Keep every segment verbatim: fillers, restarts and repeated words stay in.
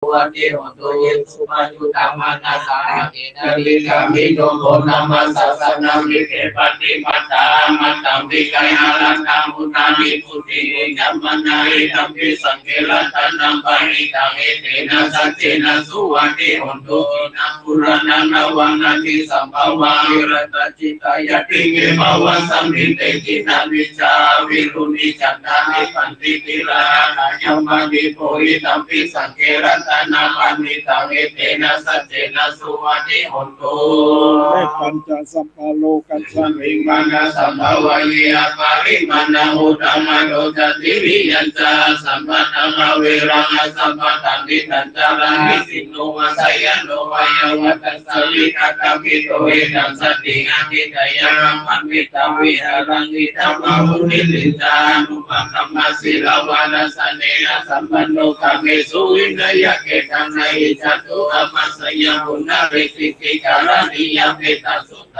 suvatthi hontu. Ye suppayuttā manasā daḷhena nikkāmino gotamasāsanamagge pattipattā, amataṃ vigayha laddhā mudhā nibbutiṃ bhuñjamānā, idampi saṅghe ratanaṃ paṇītaṃ, etena saccena suvatthi hontu. Khīṇaṃ purāṇaṃ navaṃ natthi sambhavaṃ, virattacittāyatike bhavasmiṃ, te khīṇabījā avirūḷhichandā, nibbanti dhīrā āyampadīpo, idampi saṅghe ratanaṃ paṇītaṃ, etena saccena suvatthi hontu. Pañcasabbalokasmiṃ vana sambhavā ye aparimāṇaṃ uṇṇānādo ca tiriyañca, asambādhaṃ averaṃ asapattaṃ, tiṭṭhañcaraṃ nisinno vā sayāno vā yāvatassa vigatamiddho, etaṃ satiṃ adhiṭṭheyya brahmametaṃ vihāraṃ idhamāhu. Nisinno ca anupagamma sīlavā dassanena sampanno, kāmesu vineyya gedhaṃ na hi jātu gabbhaseyyaṃ punaretīti, karaṇīyamettasuttaṃ.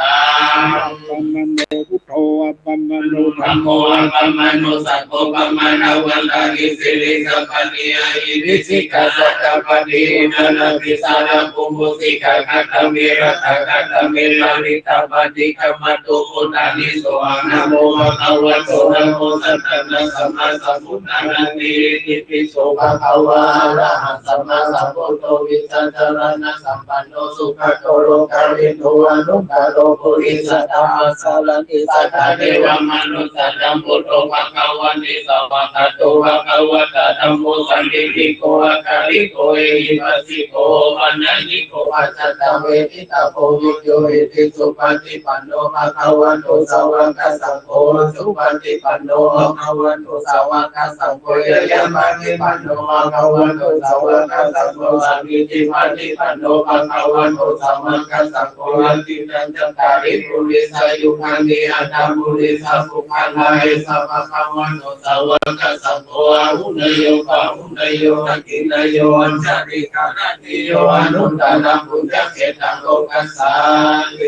Appamāṇo buddho, appamāṇo dhammo, appamāṇo saṅgho, pamāṇavantāni siriṃsapāni, ahi vicchikā satapadī uṇṇānābhī sarabū mūsikā, katā me rakkhā katā me parittā, paṭikkamantu bhūtāni. Sohaṃ namo bhagavato, namo sattannaṃ sammāsambuddhānanti. Itipi so bhagavā arahaṃ sammāsambuddho vijjācaraṇasampanno sugato lokavidū anuttaro purisadammasārathi satthā devamanussānaṃ buddho bhagavāti. Svākkhāto bhagavatā dhammo sandiṭṭhiko akāliko ehipassiko opanayiko paccattaṃ veditabbo viññūhīti. Supaṭipanno bhagavato sāvakasaṅgho, ujupaṭipanno bhagavato sāvakasaṅgho, ñāyapaṭipanno bhagavato sāvakasaṅgho, sāmīcipaṭipanno bhagavato sāvakasaṅgho, yadidaṃ cattāri purisayugāni aṭṭha purisapuggalā, esa bhagavato sāvakasaṅgho, āhuneyyo pāhuneyyo dakkhiṇeyyo añjalikaraṇīyo anuttaraṃ puññakkhettaṃ lokassāti.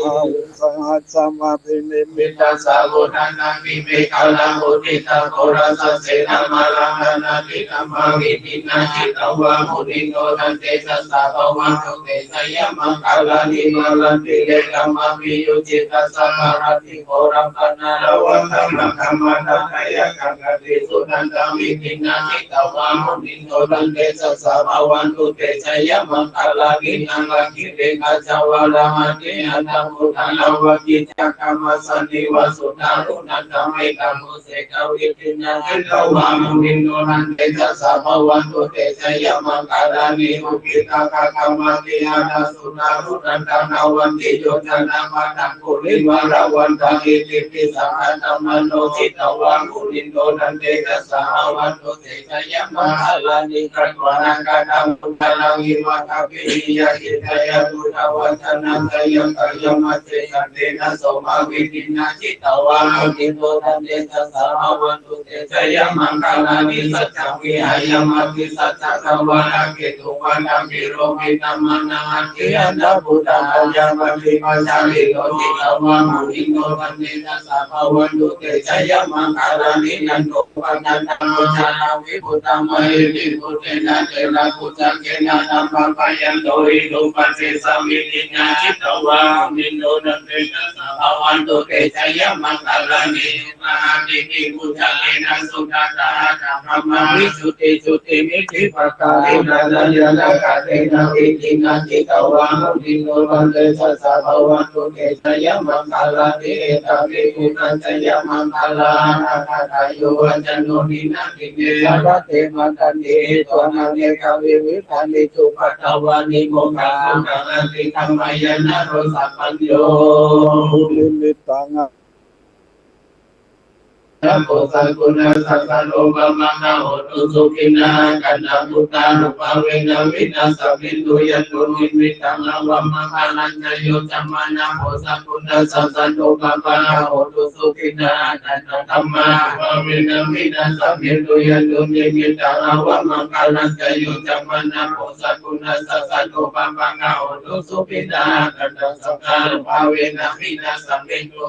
Bāhuṃ sahassamabhinimmitasāvudhantaṃ girimekhalaṃ uditaghorasasenamāraṃ dānādidhammavidhinā jitavā munindo tantejasā bhavatu te jayamaṅgalāni. Mārātirekamabhiyujjhitasabbarattiṃ ghorampanāḷavakamakkhamathaddhayakkhaṃ khantīsudantavidhinā jitavā munindo tantejasā bhavatu te jayamaṅgalāni. Nāḷāgiriṃ gajavaraṃ atimattabhūtaṃ dāvaggicakkamasanīva sudāruṇantaṃ mettambusekavidhinā jitavā munindo tantejasā bhavatu te jayamaṅgalāni. Ukkhittakhaggamatihatthasudāruṇantaṃ dhāvantiyojanapathaṅgulimālavantaṃ iddhībhisaṅkhatamano jitavā munindo tantejasā bhavatu te jayamaṅgalāni. Katvāna kaṭṭhamudaraṃ iva gabbhinīyā ciñcāya duṭṭhavacanaṃ janakāyamajjhe santena somavidhinā jitavā munindo tantejasā bhavatu te jayamaṅgalāni. Saccaṃ vihāya matisaccakavā dakkhitvā taṃ vilokitamanaṃ atiandhabhūtaṃ paññāpadīpajalito jitavā munindo tantejasā bhavatu te jayamaṅgalāni. Nandopanandabhujagaṃ vibudhaṃ mahiddhiṃ puttena therabhujagena damāpayanto iddhūpadesavidhinā jitavā munindo tantejasā bhavatu te jayamaṅgalāni. Duggāhadiṭṭhibhujagena sudaṭṭhahatthaṃ brahmaṃ visuddhijutimiddhibakābhidhānagānañāṇapakāyikā vidhinā jitavā munindo tantejasā bhavatu te jayamaṅgalāni. Etāpi buddhajayamaṅgalaaṭṭhagāthā yo vācano dinadine sarate matandī hitvānanekavividhāni cupaddavāni mokkhaṃ sukhaṃ adhigameyya naro sapañño. Namo sakuṇassa sarūpamāgā hotu sukhī nakkhattaputtā nubhāvena vināsamentu. Yandunimittam avamaṅgalañca yo cāmanāpo sakuṇassa sadūpapāga hotu sukhī nakkhattasaṅghanubhāvena vināsamentu. Yandunimittam avamaṅgalañca yo cāmanāpo sakuṇassa sadūpapāga hotu sukhī nakkhattasaṅghanubhāvena vināsamentu.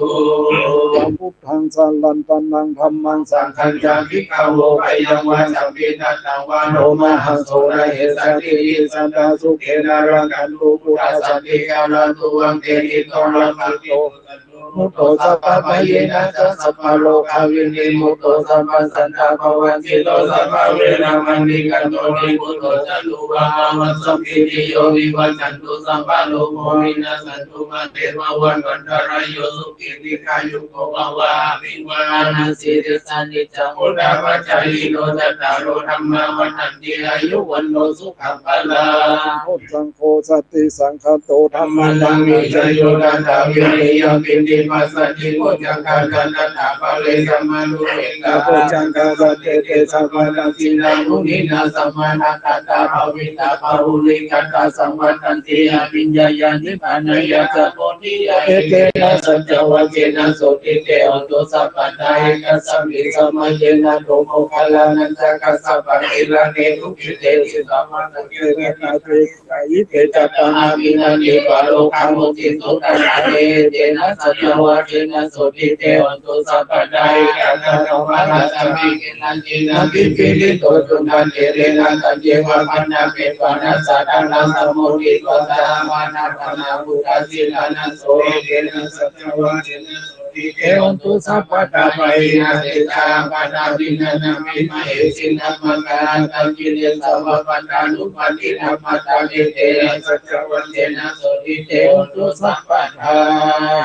Buddhaṃ sarantanā dhammaṃ saṅghañca bhikkhavo khayaṃ vā campi tattha vā no mahā so na hessati. Ye santaṃ sukhena rakkhantu buddhasāsanaṃ dārato aṃ te tito rakkhanti buddha mutto sabbabhayena ca sabbarogavinimutto sabbasantāpavajjito sabbaveramatikkanto nibbuto ca dukkhamā va saṅkīrtiyo vivajjantu sabbarogo vinassatu mā te bhavatvantarāyo sukhī dīghāyuko bhava. Abhivādanasīlissa niccaṃ vuḍḍhāpacāyino cattāro dhammā vaḍḍhanti āyu vaṇṇo sukhaṃ balaṃ. Buddhaṃ bojjhaṅgo satisaṅkhāto dhammacaṃ vicayo tathā viriyampīti passaddhi bojjhaṅgā ca tathāpare samādhupekkhabojjhaṅgā sattete sabbadassinā muninā sammadakkhātā bhāvitā bahulīkatā saṃvattanti abhiññāya nibbānāya ca bodhiyā. Etena saccavajjena sotthi te hotu sabbadā. Ekasmiṃ samaye nātho moggallānañca kassapaṃ gilāne dukkhite disvā bhadrakesā nātho satta iddhībhisaṅkhatabbaṃ. Abhiṇhaṃ dīpālokā mucciṃsu taṇhāye etena saccavajjena sotthi te hotu sabbadā. Ekdā dhammarājāpi gelaññenābhipīḷito cundattherena taññeva bhaṇāpetvāna sādaraṃ sammoditvā satthā bhātapāṇā buddhasīlānaṃ so etena saccavajjena sotthi te hotu sabbadā. Pahīnā te ca ābādhā tiṇṇannampi mahesinaṃ maggāhatakilesāva pattānuppattidhammataṃ etena saccavajjena sotthi te hotu sabbadā.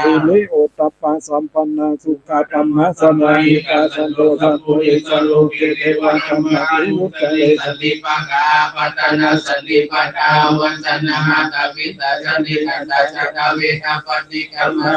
Hiriottappasampannā sukkadhammasamāhitā santo sappurisā loke devadhammāti vuccare. Santipakkā apattanā santipattā avañcanā mātā pitā ca nikkhantā jātaveda paṭikkama.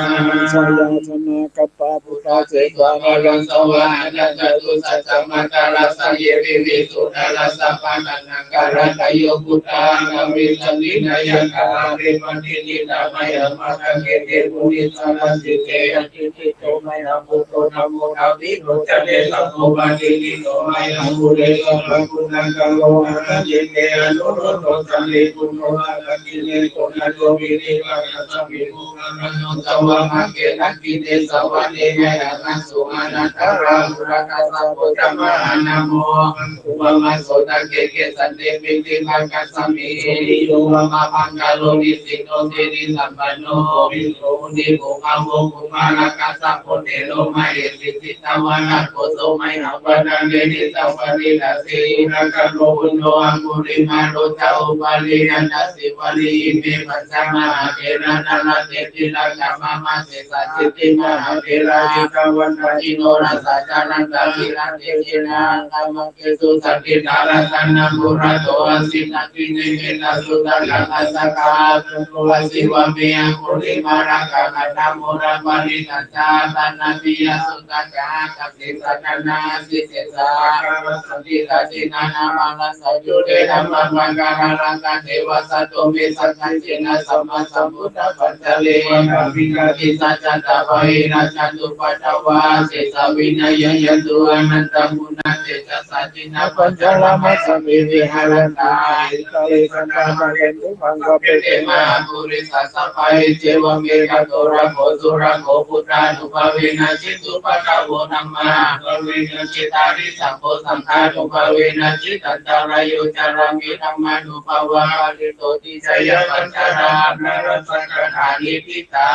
Sāyāsanāgatā buddhā seṭṭhāvaraṃ savāhanaṃ catusaccāmatarasaṃ ye piviṃsu narāsabhā. Taṇhaṅkarādayo buddhā aṭṭhavīsati nāyakā ate pattidhitā mayhaṃ matthake te munissarā. Sīse patiṭṭhito mayhaṃ buddho dhammo dvilocane saṅgho patiṭṭhito mayhaṃ ure sabbaguṇākaro. Hadaye me anuruddho sārīputto ca dakkhiṇe koṇḍañño piṭṭhibhāgasmiṃ moggallāno ca vāmake. Dakkhiṇe savane mayhaṃ āsuṃ aṭṭhārahulā kassapo ca mahānāmo aṅgulimālo. Vāmasotake kesante piṭṭhibhāgasmiṃ suriyo va pabhaṅkaro nisinno sirisampanno so bhikkhū munipuṅgavo. Kumārakassapo thero mahesī cittavādako so mayhaṃ vadane nibbindati. Sīhaṃ sīhākaro puṇṇo aṅgulimālo ca upālī nandasīvalī ime pañca mahātherā nalāṭe tilakā mama. Sesāsīti mahātherā jitavantā jinorasā jalantā sīlatejena aṅgamaṅgesu saṇṭhitā. Ratanaṃ purato āsi dakkhiṇe mettasuttakaṃ dhajaggaṃ pacchato āsi vāme aṅgulimālakaṃ. Khandhamoraparittañca āṭānāṭiyasuttakaṃ ākaṃ sādanā āsi sesā pākārasaṇṭhitā. Jinā nānāvarasaṃyuttā dhammapākāralaṅkatā devasatto me sakiccena sammāsambuddhapañjare. Vātapittādisañjātā bāhirajjhattupaddavā asesā vinayaṃ yantu anantaguṇatejasā. Jinapañjaramajjhamhi viharantaṃ āsi tale sadā pālentu maṃ sabbe te mahāpurisāsabhā. Iccevamekanto rakkho surakkho buddhānubhāvena jitupaddavo dhammānubhāvena jitārisaṅgho saṅghānubhāvena jitantarāyo carāmi dhammānubhāvapālito. Tijāya pañcarattnarājā gaṇhāhi diṭṭhā.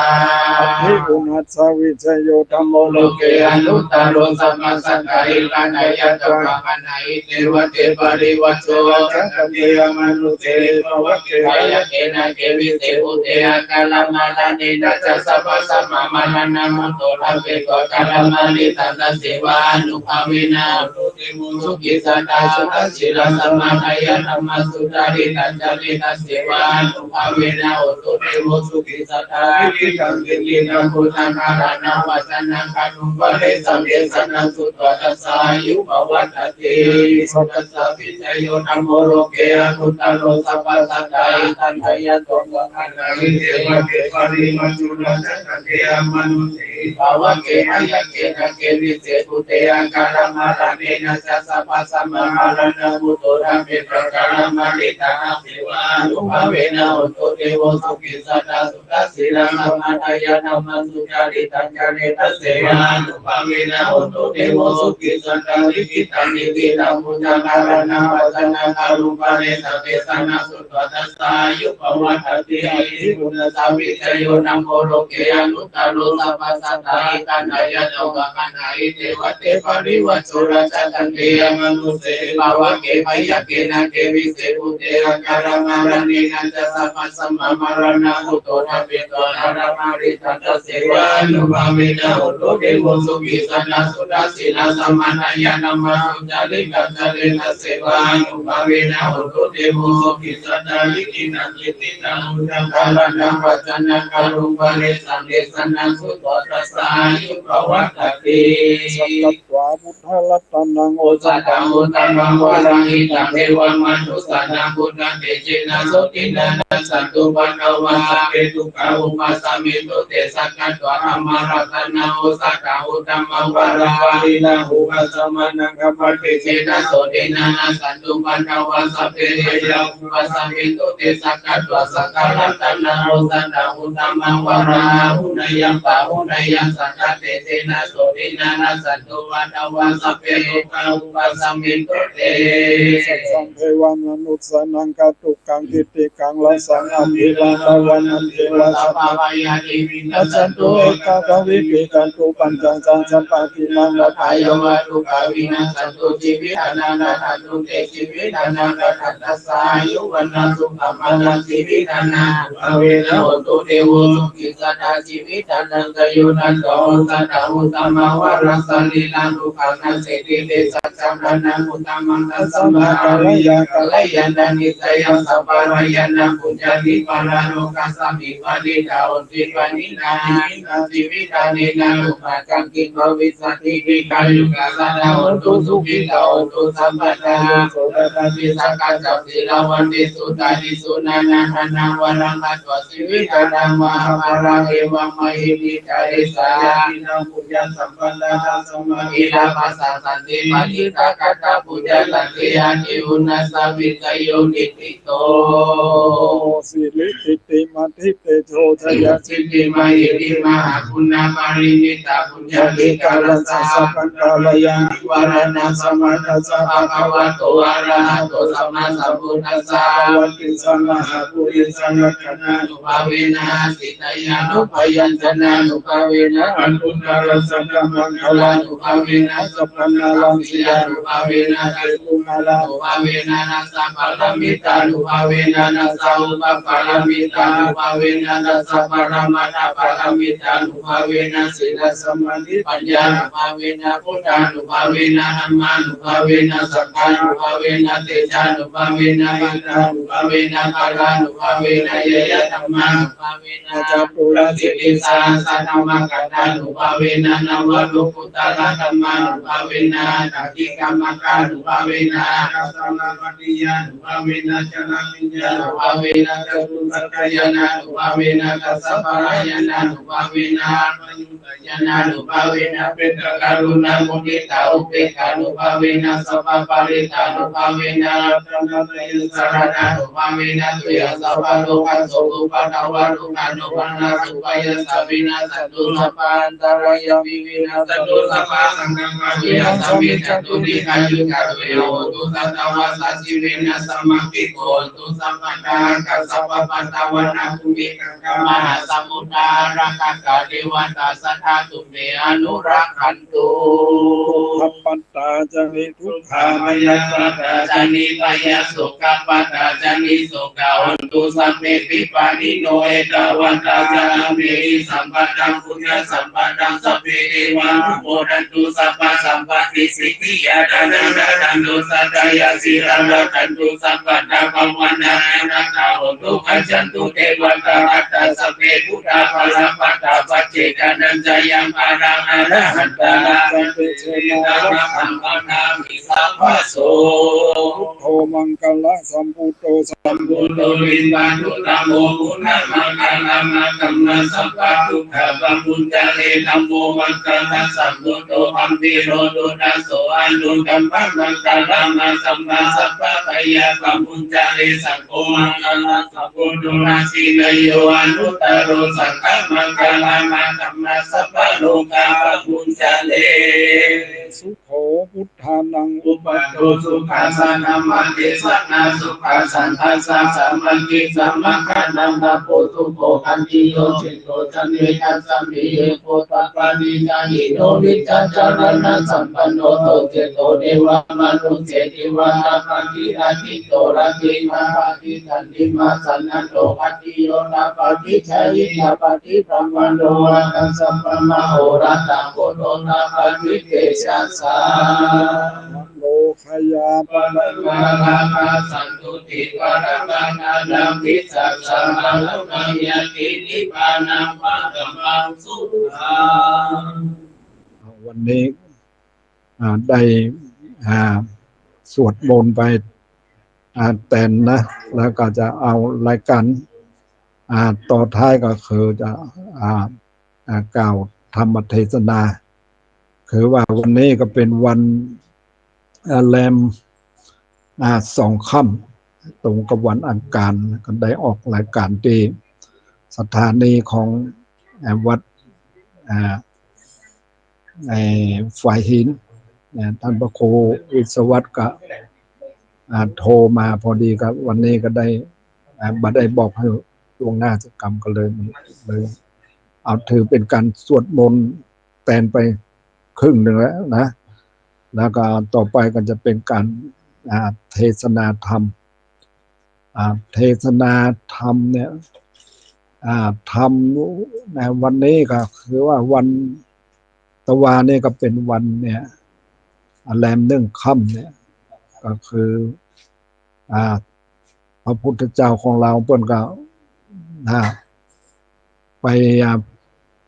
Abhipūṇassa vijayo dhammo loke anuttaro sabbasakkārikaññāya taṃ pahānahi. Etevate parivajo accayanti amanussehi pāvake bhayake nāgevise bhūte akālamaraṇena ca sabbasmā maraṇā mutto rāgetvā kālamāritaṃ. Tasseva ānubhāvena hotu devo sukhī sadā. Suddhasīlā samādāya dhammaṃ sucaritaṃ carī. Tasseva ānubhāvena hotu devo sukhī sadā. Likkhitaṃ cintitaṃ pūjaṃ dhāraṇā vācanaṃ gāthaṃ parisaṃ desanaṃ sutvā tassa āyu pavaḍḍhatīti. Suddhassa vijayo dhammo loke anuttaro sabbasatthā hitāya ca lokassāti. Etevate parivajo accayanti amanussehi pāvake bhayake nāgevise bhūte akālamaraṇena ca sabbasmā maraṇā mutto rāgetvā kālamāritaṃ. Tasseva ānubhāvena hotu devo sukhī sadā. Suddhasīlā samādāya dhammaṃ sucaritaṃ Sakkaccañca tassenānubhāvena hotu devo sukhī sadā. Likkhitaṃ diṭṭhitaṃ pūjakaranavacanaṃ karūpanissaggī sanasutto tassa āyu pavaḍḍhatīti. Punaṃ esa vijayo namo loke anuttaro sabbasattahitānaṃ jayo. Taṃ gaṇhāhi devate parivajjo rājā cande yamanusseve pāvake byagghe nāgevise bhūte akālamaraṇena ca sabbasampaṃ maraṇakuṭṭho tapetto appaṇṇaparittaṃ. Tassenānubhāvena hotu devo sukhī sadā. Sudassinā samādāya dhammaṃ socarittaṃ care. Tassenānubhāvena hotu devo sukhī sadā. Likkhitaṃ diṭṭhitaṃ pūjakaranavacanaṃ karūpanissaggī sanasutto tassa āyu pavaḍḍhatīti. Sakkatvā buddharatanaṃ osathaṃ uttamaṃ varaṃ hitaṃ devamanussānaṃ buddhatejena sotthinā nassantupaddavā sabbe dukkhā vūpasamentu te. Sakkatvā dhammaratanaṃ osathaṃ uttamaṃ varaṃ pariḷāhūpasamanaṃ dhammatejena sotthinā nassantupaddavā sabbe bhayā vūpasamentu te. Sakkatvā saṅgharatanaṃ osathaṃ uttamaṃ varaṃ āhuneyyaṃ pāhuneyyaṃ saṅghatejena sotthinā nassantupaddavā sabbe rogā vūpasamentu te. Saccaṃ devamanussānaṃ khaggaṃ girigaṃ rajjaṃ atiratavanaṃ ceva sabbabhayāpi vinassantu ekatvā vigacchantu. Pañcasattaṃ pattidānaṃ atthāya mā dukkā vinassantu jīvittānaṃ dadantu te jīvittānaṃ dadantassā āyu vaṇṇaṃ sukhaṃ balaṃ. Jīvittānaṃ āyubhāvena hotu devo sukhī sadā. Jīvittānaṃ āyudaṃ dvādasasahassakamanuttaraṃ sarīraṃ dukkhā nassanti te saccaṃ panākuttamaṃ. Tasmā kāleyya kalyāṇaṃ nisayaṃ sabbakalyāṇaṃ bhuñjati paralokasmiṃ parittaṃ honti pāṇinā. Iminā jīvittāni na pubbaṃ kañci bhavissati dīghāyukā sadā hontu sukhitā hontu sabbadā. Yo sotaṃ saddhammaṃ sakkañca sīlavantesu dādinsu nānādanābaraṃ hatvā jīvitā mahapphalāni evaṃ mahī viññāṇaṃ puññasampadaṃ tasmā vidā pasāsati. Paṇītā katā bhuñjassanti ādi uṇhissaṃ vicayo kittito. Siri kitti matittejo jaya siddhi mahiddhi mahāguṇā paranimmitā puññādhikārassa sabbattha mayā nivāraṇā samatthassa bhagavato arahato sammāsambuddhassa pavattissāmaha purisalakkhana nubhāvena āsi teyyanupayanjanānubhāvena anuttarasattamaṅgalānubhāvena sabbamalaṃ-sīlānubhāvena dasapāramitānubhāvena dasabalamatthapāramitānubhāvena sīlasamādhipaññānubhāvena buddhānubhāvena dhammānubhāvena saṅghānubhāvena tejānubhāvena iddhānubhāvena balānubhāvena ñeyyadhammānubhāvena caturāsītisahassadhammakkhandhānubhāvena navalokuttaradhammānubhāvena aṭṭhaṅgikamakkhānubhāvena aṭṭhasamāpattiyānubhāvena chaḷabhiññānubhāvena catusaccañāṇānubhāvena dasabalañāṇānubhāvena aṭṭhañāṇānubhāvena petakaruṇāmuditāupekkhānubhāvena sabbaparittānubhāvena ratanattayasaraṇānubhāvena tuyhaṃ sabbarogasokupaddavadukkhadomanassupāyāsā vinassantu sabbaantarāyāpi vinassantu sabbasaṅkappā vinassāmi ca dīghāyukā tuyhaṃ hotu satavassajīvena samaṅgiko hotu sabbadā. Akāsapabbatavanabhūmigaṅgāmahāsamuddā āḷāhakā devatā sadā tumhe anurakkhantu. Dukkhappattā ca niddukkhā bhayappattā ca nibbhayā sokappattā ca nissokā hontu sabbepi pāṇino. Ettāvatā ca amhehi sambhataṃ puññasampadaṃ sabbe devānumodantu sabbasampattisiddhiyā. Dānaṃ dadantu saddhāya sīlaṃ rakkhantu sabbadā bhāvanābhiratā hontu gacchantu devatāgatā. Sabbe buddhā balappattā paccekānañca yaṃ balaṃ arahantānañca tejena rakkhaṃ bandhāmi sabbaso. Buddho maṅgalasambhūto sambuddho vippattidhammo guṇamaṅgalamakkhamatā sabbadukkha pamuñcare. Dhammo maṅgalasambhūto gambhīro duddaso anuttamaṃ dhammamakkhamatā sabbabhaya pamuñcare. Saṅgho maṅgalasambhūto dakkhiṇeyyo anuttaro โร สังฆมังคลานาคัมมา สัพพะโลกาปะมุญจะเต สุโข พุทธานัง อุปัฏโฐ สุขัสสะ ธัมมเทสนา สุขัสสันทะสสะ สามัคคี สมังคานัง ตะโพ สุโข ขันติโย สิโต สันติทัสสะ วิริโย โอตปปาทิ จายิโน วิจจารณะสัมปันโน โตเจโต เทวะมนุสเส เทวา ตปปาทิ อาทิตโต ราตรี ตปปาทิ จันติมา สันนะโต ขัตติโย ตปปาทิ ชายิ ตปปาทิ พรหมโน วากัสสปะมะโหราตะ โคโต ตปปาทิ เตจะสสะ โลกขยา ปะทะมา ราคา สันตุติ ปะทะมา นานัง วิสัสสะ มะละมัง ยัตติ นิพพานัง ปะทะมัง สุขัง วันนี้ อ่า ได้ อ่า สวดมนต์ไป อ่า แตนนะ แล้วก็จะเอารายการ อ่า ต่อท้ายก็คือจะ อ่า อ่า กล่าวธรรมเทศนา คือว่าวันนี้ก็เป็นวัน อ่า แรม อ่า สองค่ำ ตรงกับวันอังคาร ก็ได้ออกรายการที่สถานีของ อ่า วัด อ่า ไอ้ฝายหิน นะ ท่านพระครูวิศวัตรก็ อ่า โทรมาพอดี ก็วันนี้ก็ได้ อ่า บ่ได้บอกหื้อล่วงหน้าสักกำ ก็เลย เลยเอาถือเป็นการสวดมนต์แตนไปครึ่งหนึ่งแล้วนะ แล้วก็ต่อไปก็จะเป็นการ อ่า เทศนาธรรม อ่า เทศนาธรรมเนี่ย อ่า ธรรมในวันนี้ก็คือว่าวัน ตะวานี่ก็เป็นวันเนี่ย อ่า แรมหนึ่งค่ำเนี่ย ก็คือ อ่า พระพุทธเจ้าของเราเปิ้นก็ อ่า ไป อ่า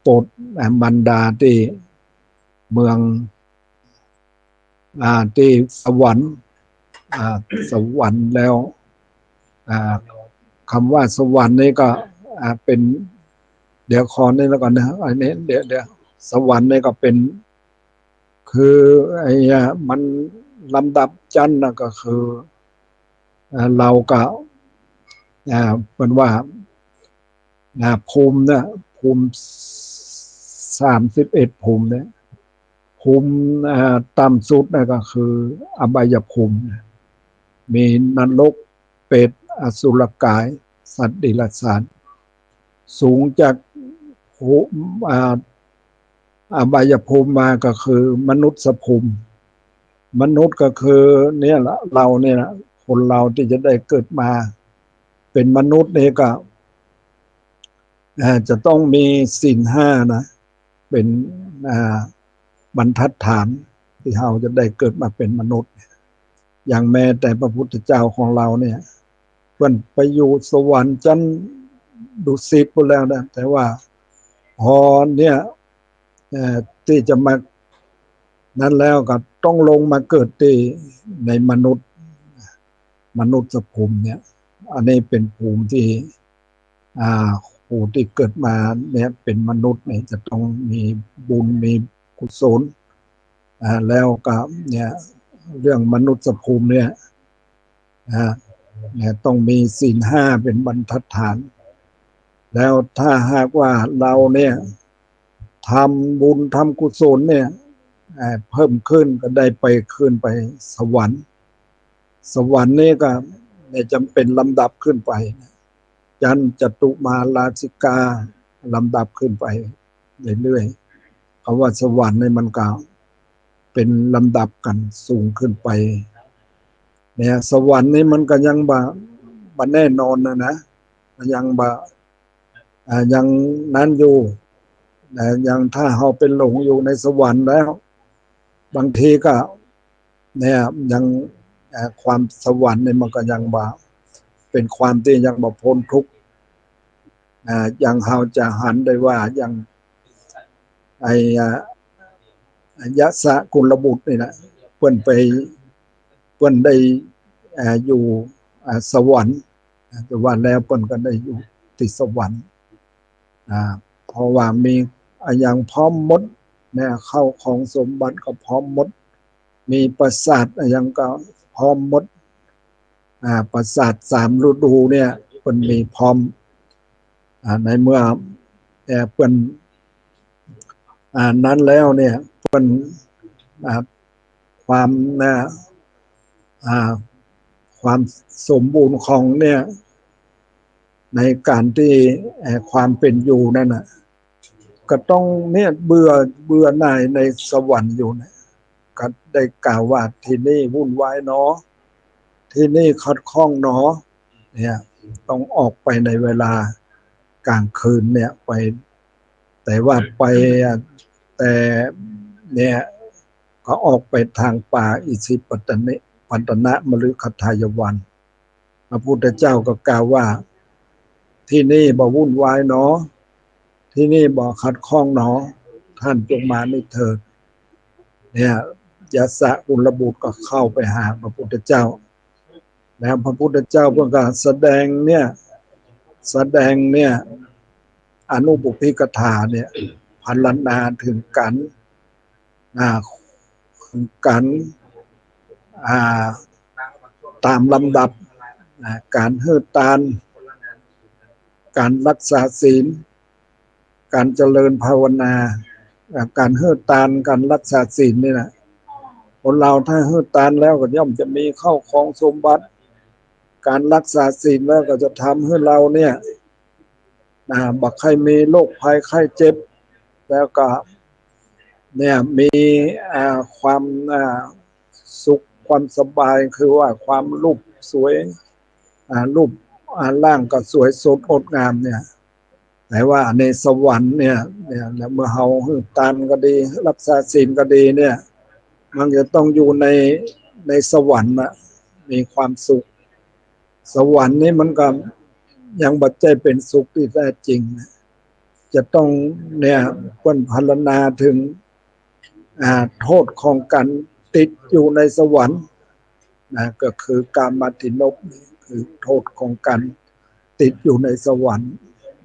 โปรด อ่า มารดาที่เมือง อ่า ที่สวรรค์ อ่า สวรรค์แล้ว อ่า คำว่าสวรรค์นี่ก็ อ่า เป็น เดี๋ยวขอนี่แล้วก่อนนะ อันนี้ เดี๋ยว เดี๋ยว สวรรค์นี่ก็เป็น คือไอ้ อ่า มันลำดับชั้นนะ ก็คือ อ่า เราก็ อ่า เปิ้นว่า นะ ภูมินะ ภูมิสามสิบเอ็ดภูมิเนี่ย ภูมิ อ่า ต่ำสุดนะก็คืออบายภูมินะ มีนรก เปรต อสุรกาย สัตว์เดรัจฉาน สูงจากภูมิ อ่า อบายภูมิมาก็คือมนุษย์ภูมิ มนุษย์ก็คือเนี่ยละ เราเนี่ยละ คนเราที่จะได้เกิดมาเป็นมนุษย์นี่ก็ อ่า จะต้องมีศีลห้านะ เป็น อ่า บรรทัดฐานที่เราจะได้เกิดมาเป็นมนุษย์ อย่างแม้แต่พระพุทธเจ้าของเราเนี่ย เปิ้นไปอยู่สวรรค์ชั้นดุสิตพู้นแล้วนะ แต่ว่าพอเนี่ย เอ่อ ที่จะมานั้นแล้วก็ต้องลงมาเกิดที่ในมนุษย์ มนุษย์ภูมิเนี่ย อันนี้เป็นภูมิที่ อ่า ผู้ที่เกิดมาเนี่ยเป็นมนุษย์เนี่ยจะต้องมีบุญมีกุศล อ่า แล้วก็เนี่ย เรื่องมนุษย์ภูมิเนี่ย อ่า เนี่ยต้องมีศีลห้าเป็นบรรทัดฐาน แล้วถ้าหากว่าเราเนี่ยทำบุญทำกุศลเนี่ย อ่า เพิ่มขึ้นก็ได้ไปขึ้นไปสวรรค์ สวรรค์นี่ก็เนี่ยจะเป็นลำดับขึ้นไป ชั้นจตุมาราชิกา ลำดับขึ้นไปเรื่อยๆ คำว่าสวรรค์นี่มันก็เป็นลำดับกันสูงขึ้นไป เนี่ย สวรรค์นี่มันก็ยังบ่ บ่แน่นอนนะนะ ยังบ่ อ่า ยังนั้นอยู่นะ ยังถ้าเราไปหลงอยู่ในสวรรค์แล้ว บางทีก็ เนี่ย ยัง อ่า ความสวรรค์เนี่ยมันก็ยังบ่ เป็นความที่ยังบ่พ้นทุกข์ อ่า ยังเราจะหันได้ว่ายัง ไอ้ อ่า ยะสะกุลบุตรนี่นะ เปิ้นไป เปิ้นได้ อ่า อยู่ อ่า สวรรค์ แต่ว่าแล้วเปิ้นก็ได้อยู่ที่สวรรค์ อ่า เพราะว่ามีอะหยังพร้อมหมด เนี่ย ข้าวของสมบัติก็พร้อมหมด มีปราสาทอะหยังก็พร้อมหมด อ่า ปราสาทสามฤดูเนี่ย เปิ้นมีพร้อม อ่า ในเมื่อ เอ่อ เปิ้น อ่า นั้นแล้วเนี่ย เปิ้น อ่า ความ อ่า อ่า ความสมบูรณ์ของเนี่ย ในก๋านตี้ เอ่อ ความเป๋นอยู่นั้นน่ะ ก็ต้องเนี่ยเบื่อ เบื่อหน่ายในสวรรค์อยู่เนี่ย ก็ได้กล่าวว่า "ตี้นี่วุ่นวายหนอ ตี้นี่ขัดข้องหนอ" เนี่ย ต้องออกไปในเวลากลางคืนเนี่ยไป แต่ว่าไป อ่ะ แต่เนี่ย ก็ออกไปตางป่าอิสิปตนิ ปตนมฤคทายวัน พระพุทธเจ้าก็กล่าวว่า "ตี้นี่บ่วุ่นวายหนอ ตี้นี่บ่ขัดข้องหนอ ต้านจงมานี่เถิด" เนี่ย ยสสกุลบุตรก็เข้าไปหาพระพุทธเจ้า แล้วพระพุทธเจ้าเปิ้นก็แสดงเนี่ย แสดงเนี่ย อนุปุพพิกถาเนี่ย พรรณนาเถิงก๋าน อ่า เถิงก๋าน อ่า ต๋ามลำดับ อ่า ก๋านหื้อตาน ก๋านรักษาศีล ก๋านเจริญภาวนา อ่า ก๋านหื้อตาน ก๋านรักษาศีลนี่นะ คนเฮาถ้าหื้อตานแล้วก็ย่อมจะมีข้าวของสมบัติ ก๋านรักษาศีลแล้วก็จะทำหื้อเฮาเนี่ย อ่า บ่ใค่มีโรคภัยไข้เจ็บ แล้วก็เนี่ยมี อ่า ความ อ่า สุขความสบาย คือว่าความรูปสวย อ่า รูป อ่า ร่างก็สวยสดงดงามเนี่ย แต่ว่าในสวรรค์เนี่ย เนี่ย แล้วเมื่อเฮาหื้อตานก็ดี รักษาศีลก็ดีเนี่ย มันจะต้องอยู่ใน ในสวรรค์น่ะ มีความสุข สวรรค์นี่มันก็ยังบ่ใจ้เป๋นสุขตี้แต๊จริงนะ จะต้องเนี่ย เปิ้นพรรณนาเถิง อ่า โต้ษของก๋านติดอยู่ในสวรรค์นะ ก็คือกามาทินบ คือโต้ษของก๋านติดอยู่ในสวรรค์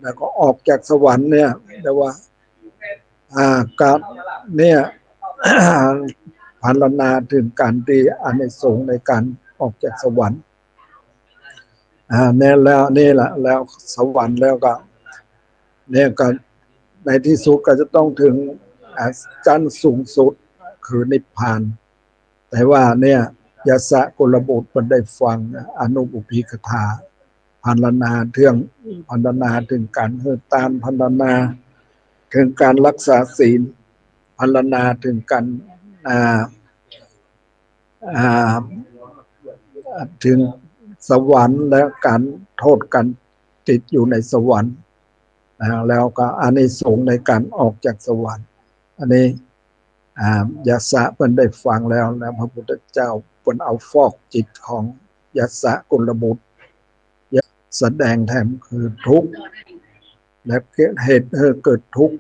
แล้วก็ออกจากสวรรค์เนี่ย เรียกว่า อ่า ก็เนี่ย พรรณนาเถิงก๋านตี้อานิสงส์ในก๋านออกจากสวรรค์ อ่า เนี่ยแล้ว นี่แหละ แล้วสวรรค์แล้วก็ เนี่ยก็ในตี้สุดก็จะต้องเถิง อ่า จั้นสูงสุดคือนิพพาน แต่ว่าเนี่ย ยสสกุลบุตรเปิ้นได้ฟังอนุปุพพิกถา พรรณนาเถิง พรรณนาเถิงก๋านหื้อตาน พรรณนาเถิงก๋านรักษาศีล พรรณนาเถิงก๋าน อ่า อ่า เถิงสวรรค์และก๋านโต้ษก๋านติดอยู่ในสวรรค์นะ แล้วก็อานิสงส์ในก๋านออกจากสวรรค์ อันนี้ อ่า ยสสเปิ้นได้ฟังแล้ว แล้วพระพุทธเจ้าเปิ้นเอาฟอกจิตของยสสกุลบุตร แสดงแถมคือทุกข์ และเหตุให้เกิดทุกข์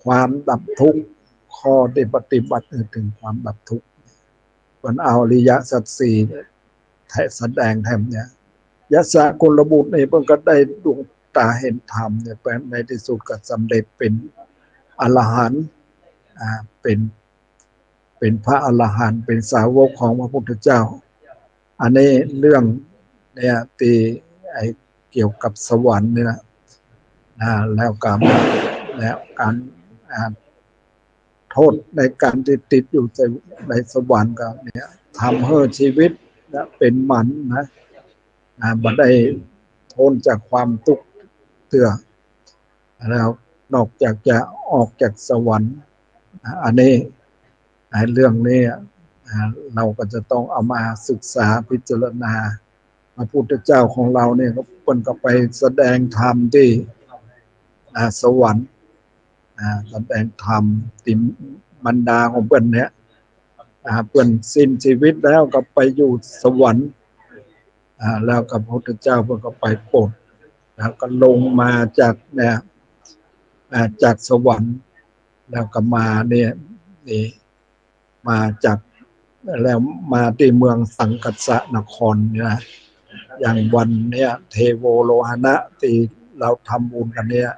ความดับทุกข์ ข้อตี้ปฏิบัติให้เถิงความดับทุกข์ เปิ้นเอาอริยสัจสี่แถม แสดงแถมเนี่ย ยสสกุลบุตรนี่เปิ้นก็ได้ดวงต๋าหันธรรมเนี่ย เปิ้นในตี้สุดก็สำเร็จเป๋นอรหันต์ อ่า เป๋น เป๋นพระอรหันต์ เป๋นสาวกของพระพุทธเจ้า อันนี้เรื่องเนี่ยตี้ไอ้เกี่ยวกับสวรรค์นี่นะ อ่า แล้วก็ แล้วก๋าน อ่า โต้ษในก๋านตี้ติดอยู่ใน ในสวรรค์ก็เนี่ย ทำหื้อชีวิตเนี่ยเป๋นหมันนะ อ่า บ่ได้ป๊นจากความตุ๊กข์เตื้อ แล้วนอกจากจะออกจากสวรรค์ อ่า อันนี้ อ่า เรื่องนี้ อ่า เฮาก็จะต้องเอามาศึกษาพิจารณา พระพุทธเจ้าของเฮาเนี่ย เปิ้นก็ไปแสดงธรรมตี้ อ่า สวรรค์ อ่า แสดงธรรมตี้มารดาของเปิ้นเนี่ย อ่า เปิ้นสิ้นชีวิตแล้วก็ไปอยู่สวรรค์ อ่า แล้วก็พระพุทธเจ้าเปิ้นก็ไปโปรด แล้วก็ลงมาจากเนี่ย อ่า จากสวรรค์ แล้วก็มาเนี่ย นี่ มาจาก แล้วมาตี้เมืองสังกัสสนครเนี่ยนะ อย่างวันเนี่ย เทโวโลหณะตี้เฮาทำบุญกั๋นเนี่ย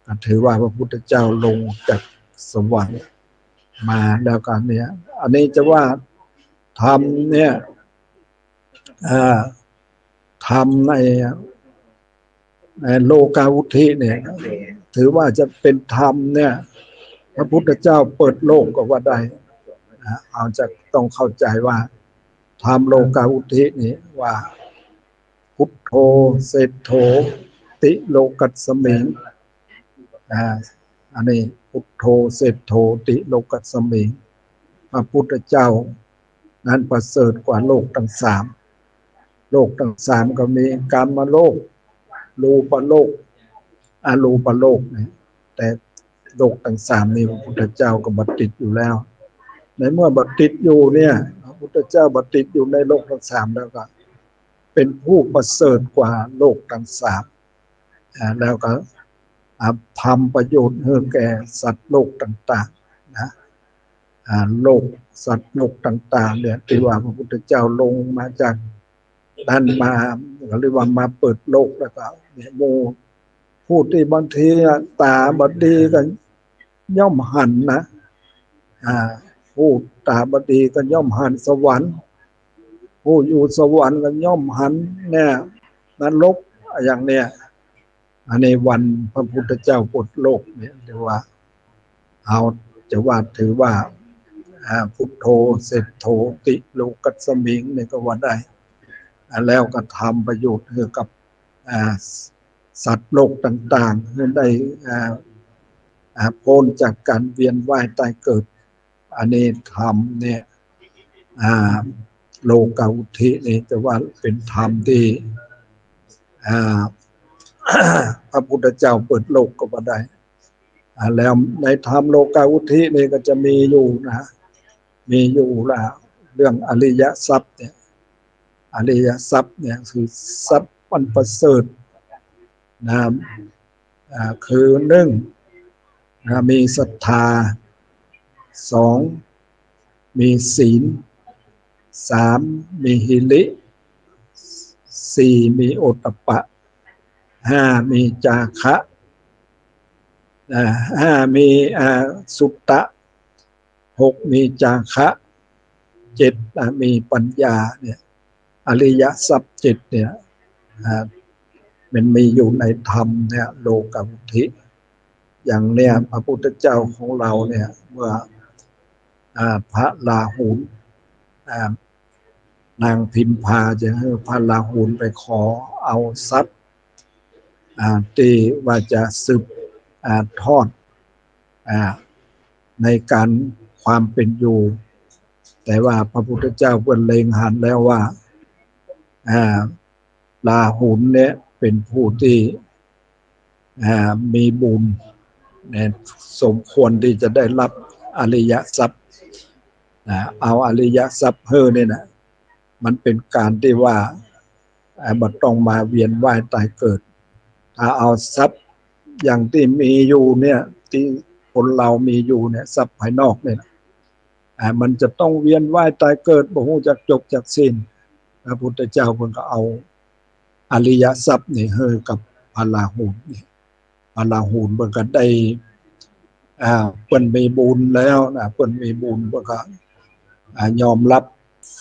ก็ถือว่าพระพุทธเจ้าลงจากสวรรค์มาแล้วก็เนี่ย อันนี้จะว่าธรรมเนี่ย อ่า ธรรมใน ในโลกาวุทิเนี่ย ถือว่าจะเป็นธรรมเนี่ย พระพุทธเจ้าเปิดโลกก็ว่าได้นะ เอาจะต้องเข้าใจว่า ธรรมโลกาวุทินี่ว่า พุทโธ เศรษโธ ติโลกัสมิง อ่า อันนี้ พุทโธ เศรษโธ ติโลกัสมิง พระพุทธเจ้านั้นประเสริฐกว่าโลกทั้งสาม โลกทั้งสามก็มีกามโลก รูปโลก อรูปโลกเนี่ย แต่โลกทั้งสามนี่พระพุทธเจ้าก็บ่ติดอยู่แล้ว ในเมื่อบ่ติดอยู่เนี่ย พระพุทธเจ้าบ่ติดอยู่ในโลกทั้งสามแล้วก็ เป็นผู้ประเสริฐกว่าโลกทั้งสาม อ่า แล้วก็ อ่า ทำประโยชน์ให้แก่สัตว์โลกต่างๆ นะ อ่า โลก สัตว์โลกต่างๆ เนี่ย ที่ว่าพระพุทธเจ้าลงมาจากนั้นมา เรียกว่ามาเปิดโลกแล้วก็ เนี่ย หมู่ผู้ที่บางทีอะ ต๋าบ่ดีก็ย่อมหันนะ อ่า ผู้ต๋าบ่ดีก็ย่อมหันสวรรค์ ผู้อยู่สวรรค์ก็ย่อมหันเนี่ย นรก อย่างเนี่ย อันนี้วันพระพุทธเจ้าเปิดโลกเนี่ย เรียกว่า เอา จะว่าถือว่า อ่า พุทโธ เศรษโธ ติโลกัสมิง เนี่ยก็ว่าได้ อ่า แล้วก็ทำประโยชน์ให้กับ อ่า สัตว์โลกต่างๆ ให้ได้ อ่า อ่า พ้นจากการเวียนว่ายตายเกิด อันนี้ธรรมเนี่ย อ่า โลกาวุทินี่จะว่าเป็นธรรมที่ อ่า พระพุทธเจ้าเปิดโลกก็ว่าได้ อ่า แล้วในธรรมโลกาวุทินี่ก็จะมีอยู่นะ มีอยู่ละ เรื่องอริยทรัพย์เนี่ย อริยทรัพย์เนี่ยคือทรัพย์อันประเสริฐนะ อ่า คือหนึ่ง นะ มีศรัทธา สอง มีศีล สาม มีหิริ สี่ มีโอตตัปปะ ห้า มีจาคะ อ่า ห้า มี อ่า สุตตะ หก มีจาคะ เจ็ด อ่ะ มีปัญญาเนี่ย อริยทรัพย์เจ็ดเนี่ย อ่า มันมีอยู่ในธรรมเนี่ย โลกาวุทิ อย่างเนี่ย พระพุทธเจ้าของเราเนี่ย เมื่อ อ่า พระราหุล อ่า นางพิมพาจะหื้อพระราหุลไปขอเอาทรัพย์ อ่า ตี้ว่าจะสืบ อ่า ทอด อ่า ในการความเป็นอยู่ แต่ว่าพระพุทธเจ้าเปิ้นเล็งหันแล้วว่า อ่า ราหุลเนี่ยเป็นผู้ที่ อ่า มีบุญ เนี่ย สมควรที่จะได้รับอริยทรัพย์ นะ เอาอริยทรัพย์หื้อเนี่ยนะ มันเป็นการที่ว่า อ่า บ่ต้องมาเวียนว่ายตายเกิด ถ้าเอาทรัพย์อย่างที่มีอยู่เนี่ย ที่คนเรามีอยู่เนี่ย ทรัพย์ภายนอกเนี่ยนะ อ่า มันจะต้องเวียนว่ายตายเกิด บ่ฮู้จักจบจักสิ้น พระพุทธเจ้าเปิ้นก็เอาอริยทรัพย์นี่หื้อกับพระราหุลนี่ พระราหุลเปิ้นก็ได้ อ่า เปิ้นมีบุญแล้วนะ เปิ้นมีบุญ เปิ้นก็ อ่า ยอมรับ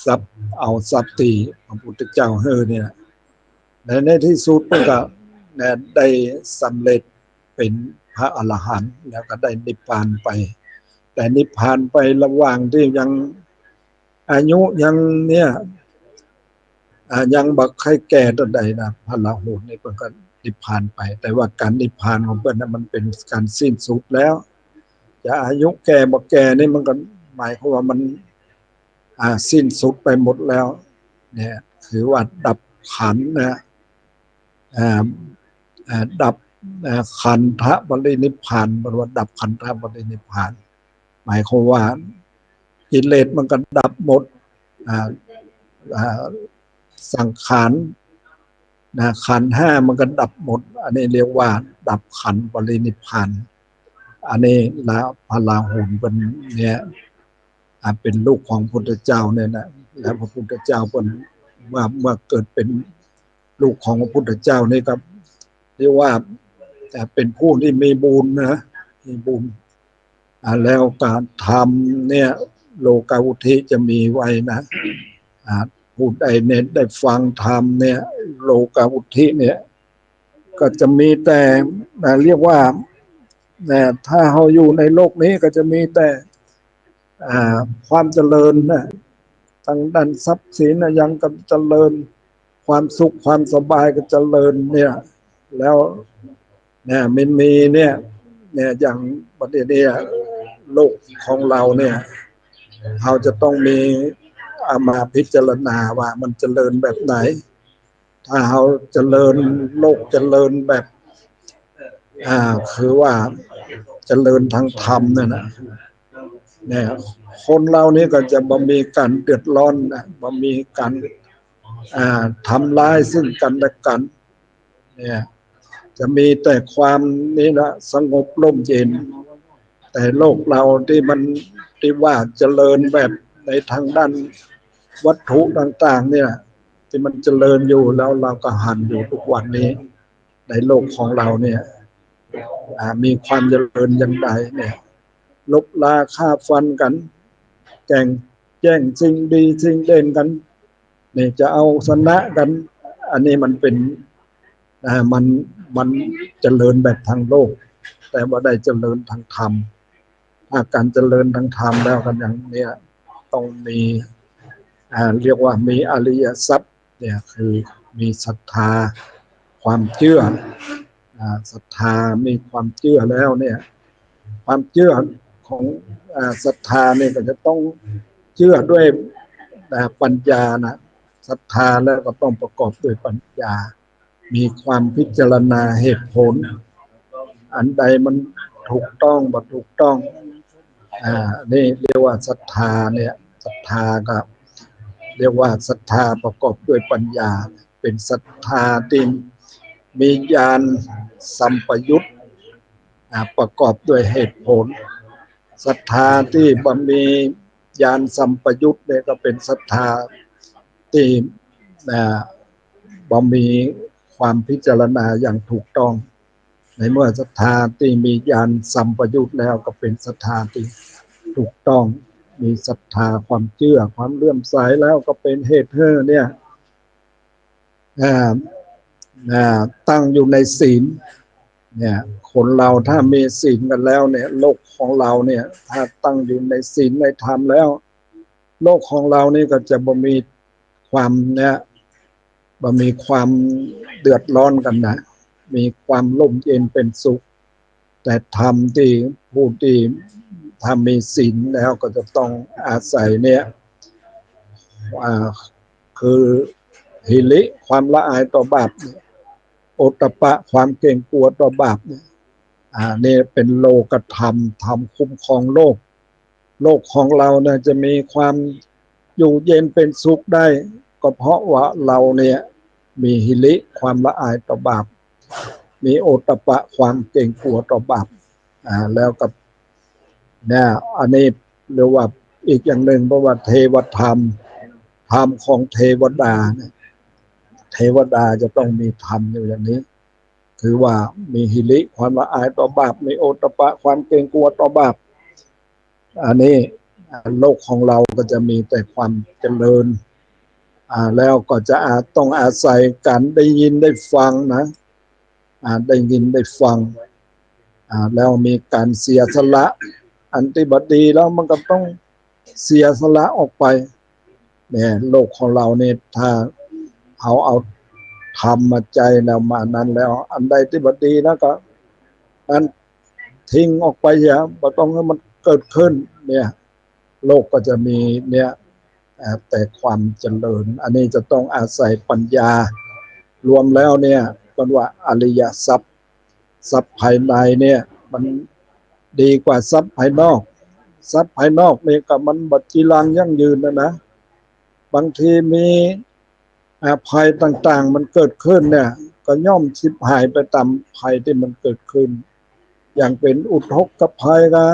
ทรัพย์ เอาทรัพย์ตี้พระพุทธเจ้าหื้อเนี่ย และในที่สุดเปิ้นก็ นะ ได้สำเร็จเป็นพระอรหันต์ แล้วก็ได้นิพพานไป แต่นิพพานไประหว่างที่ยัง อายุยังเนี่ย อ่า ยังบ่ใค่แก่เต้าใดนะ พระราหุลนี่เปิ้นก็นิพพานไป แต่ว่าการนิพพานของเปิ้นนะ มันเป็นการสิ้นสุดแล้ว จะอายุแก่บ่แก่นี่มันก็หมายความว่ามัน อ่า สิ้นสุดไปหมดแล้ว เนี่ย ถือว่าดับขันธ์นะ อ่า อ่า ดับ อ่า ขันธปรินิพพาน เปิ้นว่าดับขันธปรินิพพาน หมายความว่ากิเลสมันก็ดับหมด อ่า อ่า สังขารนะ ขันธ์ห้ามันก็ดับหมด อันนี้เรียกว่าดับขันธปรินิพพาน อันนี้ละ พระราหุลเปิ้นเนี่ย อ่า เป็นลูกของพุทธเจ้าเนี่ยนะ แล้วพระพุทธเจ้าเปิ้น เมื่อ เมื่อเกิดเป็นลูกของพระพุทธเจ้านี่ก็เรียกว่า อ่า เป็นผู้ที่มีบุญนะ มีบุญ อ่า แล้วการธรรมเนี่ย โลกาวุทิจะมีไว้นะ อ่า ผู้ใดเนี่ยได้ฟังธรรมเนี่ย โลกาวุทิเนี่ย ก็จะมีแต่ อ่า เรียกว่า อ่า ถ้าเฮาอยู่ในโลกนี้ก็จะมีแต่ อ่า ความเจริญนะ ตางด้านทรัพย์สินอะหยังก็เจริญ ความสุขความสบายก็เจริญเนี่ย แล้วเนี่ยมันมีเนี่ย เนี่ย อย่างบัดนี้เนี่ย โลกของเฮาเนี่ย เฮาจะต้องมี เอามาพิจารณาว่ามันเจริญแบบไหน ถ้าเฮาเจริญ โลกเจริญแบบ อ่า คือว่าเจริญทางธรรมเนี่ยนะ เนี่ย คนเฮานี่ก็จะบ่มีก๋านเดือดร้อนนะ บ่มีก๋าน อ่า ทำร้ายซึ่งกันและกัน เนี่ย จะมีแต่ความนี่ละ สงบร่มเย็น แต่โลกเฮาตี้มัน ตี้ว่าเจริญแบบในทางด้านวัตถุต่างๆ เนี่ย ตี้มันเจริญอยู่ แล้วเฮาก็หันอยู่ทุกวันนี้ ในโลกของเฮาเนี่ย อ่า มีความเจริญอย่างใดเนี่ย ลบราฆ่าฟันกั๋น แก่งแย่งสิ่งดีสิ่งเด่นกั๋น เนี่ย จะเอาชนะกั๋น อันนี้มันเป๋น อ่า มัน มันเจริญแบบทางโลก แต่บ่ได้เจริญทางธรรม ถ้าก๋านเจริญทางธรรมแล้วก็อย่างเนี้ย ต้องมี อ่า เรียกว่ามีอริยทรัพย์ เนี่ย คือมีศรัทธา ความเจื้อ อ่า ศรัทธา มีความเจื้อแล้วเนี่ย ความเจื้อของ อ่า ศรัทธาเนี่ยก็จะต้องเจื้อด้วย อ่า ปัญญานะ ศรัทธาแล้วก็ต้องประกอบด้วยปัญญา มีความพิจารณาเหตุผล อันใดมันถูกต้องบ่ถูกต้อง อ่า นี่เรียกว่าศรัทธาเนี่ย ศรัทธาก็เรียกว่าศรัทธาประกอบด้วยปัญญา เป๋นศรัทธาตี้มีญาณสัมปยุต อ่า ประกอบด้วยเหตุผล ศรัทธาตี้บ่มีญาณสัมปยุตเนี่ยก็เป๋นศรัทธาตี้ อ่า บ่มีความพิจารณาอย่างถูกต้อง ในเมื่อศรัทธาตี้มีญาณสัมปยุตแล้วก็เป๋นศรัทธาตี้ถูกต้อง มีศรัทธาความเจื้อความเลื่อมใสแล้วก็เป๋นเหตุหื้อเนี่ย อ่า อ่า ตั้งอยู่ในศีล เนี่ย คนเฮาถ้ามีศีลกั๋นแล้วเนี่ย โลกของเฮาเนี่ย ถ้าตั้งอยู่ในศีลในธรรมแล้ว โลกของเฮานี่ก็จะบ่มีความเนี่ย บ่มีความเดือดร้อนกั๋นนะ มีความร่มเย็นเป๋นสุข แต่ธรรมตี้ผู้ตี้ถ้ามีศีลแล้วก็จะต้องอาศัยเนี่ย อ่า คือหิริ ความละอายต่อบาปเนี่ย โอตตัปปะ ความเกรงกลัวต่อบาปเนี่ย อ่า นี่เป๋นโลกธรรม ธรรมคุ้มครองโลก โลกของเฮาเนี่ยจะมีความอยู่เย็นเป๋นสุขได้ ก็เพราะว่าเฮาเนี่ยมีหิริ ความละอายต่อบาป มีโอตตัปปะ ความเกรงกลัวต่อบาป อ่า แล้วก็ เนี่ย อันนี้เรียกว่าอีกอย่างนึ่ง เพราะว่าเทวธรรม ธรรมของเทวดาเนี่ย เทวดาจะต้องมีธรรมอยู่อย่างนี้ คือว่ามีหิริ ความละอายต่อบาป มีโอตตัปปะ ความเกรงกลัวต่อบาป อันนี้ อ่า โลกของเฮาก็จะมีแต่ความเจริญ อ่า แล้วก็จะอา ต้องอาศัยก๋านได้ยินได้ฟังนะ อ่า ได้ยินได้ฟัง อ่า แล้วมีก๋านเสียสละ อันตี้บ่ดีแล้วมันก็ต้องเสียสละออกไป เนี่ย โลกของเฮานี่ ถ้าเฮาเอาธรรมมาใจ๊แล้วมานั้นแล้ว อันใดตี้บ่ดีแล้วก็ อัน ทิ้งออกไปเหีย บ่ต้องหื้อมันเกิดขึ้น เนี่ย โลกก็จะมีเนี่ย อ่า แต่ความเจริญ อันนี้จะต้องอาศัยปัญญา รวมแล้วเนี่ย เปิ้นว่าอริยทรัพย์ ทรัพย์ภายในเนี่ย มันดีกว่าทรัพย์ภายนอก ทรัพย์ภายนอกนี่ก็มันบ่จีรังยั่งยืนนะนะ บางทีมี อ่า ภัยต่างๆ มันเกิดขึ้นเนี่ย ก็ย่อมฉิบหายไปต๋ามภัยตี้มันเกิดขึ้น อย่างเป๋นอุทกภัยก็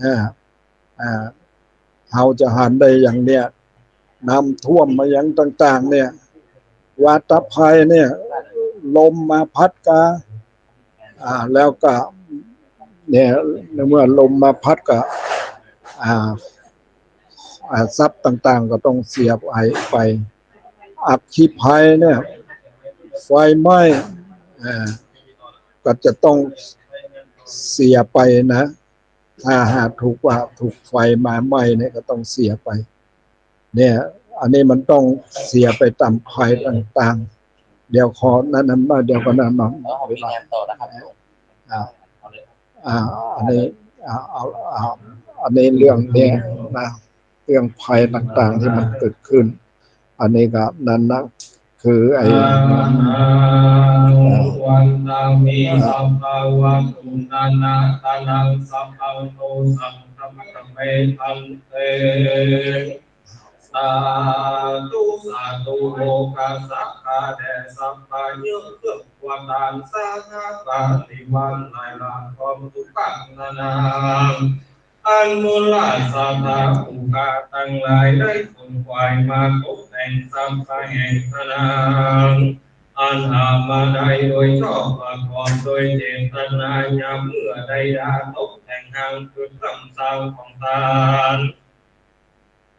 อ่า อ่า เฮาจะหันได้อย่างเนี่ย น้ำท่วมมาอย่างต่างๆ เนี่ย วาตภัยเนี่ย ลมมาพัดก็ อ่า แล้วก็ เนี่ย เมื่อลมมาพัดก็ อ่า อ่า ทรัพย์ต่างๆ ก็ต้องเสียหายไป อัคคีภัยเนี่ย ไฟไหม้ อ่า ก็จะต้องเสียไปนะ ถ้าหากถูกว่า ถูกไฟมาไหม้เนี่ย ก็ต้องเสียไป เนี่ย อันนี้มันต้องเสียไปต๋ามภัยต่างๆ เดี๋ยวขอนั้นๆ มา เดี๋ยวก่อนนะ น้อง เวลา อ่า อ่า อันนี้ อ่า เอา เอา อันนี้เรื่องเนี้ยนะ เรื่องภัยต่างๆ ตี้มันเกิดขึ้น อันนี้ก็นั้นนะ คือไอ้ วันตามิ สัพพะวัตถุนานาทานัง สัพพัง โต สัง ฆะมะ ฆะเม ภันเต สาธุ สาธุ โอคาสะ ข้าแด่สัพพะเยื่อเพื่อควรตาน สหปริวารหลายหลาก พร้อมทุกพรรคนานา อันมูลศรัทธาผู้ข้าตังหลายได้ขนขวายมาตกแต่งสัพพะแห่งนานา อันหามาได้โดยชอบประกอบโดยเจตนายามเมื่อได้ดาตกแต่งหางคือเครื่องสร้างของตาน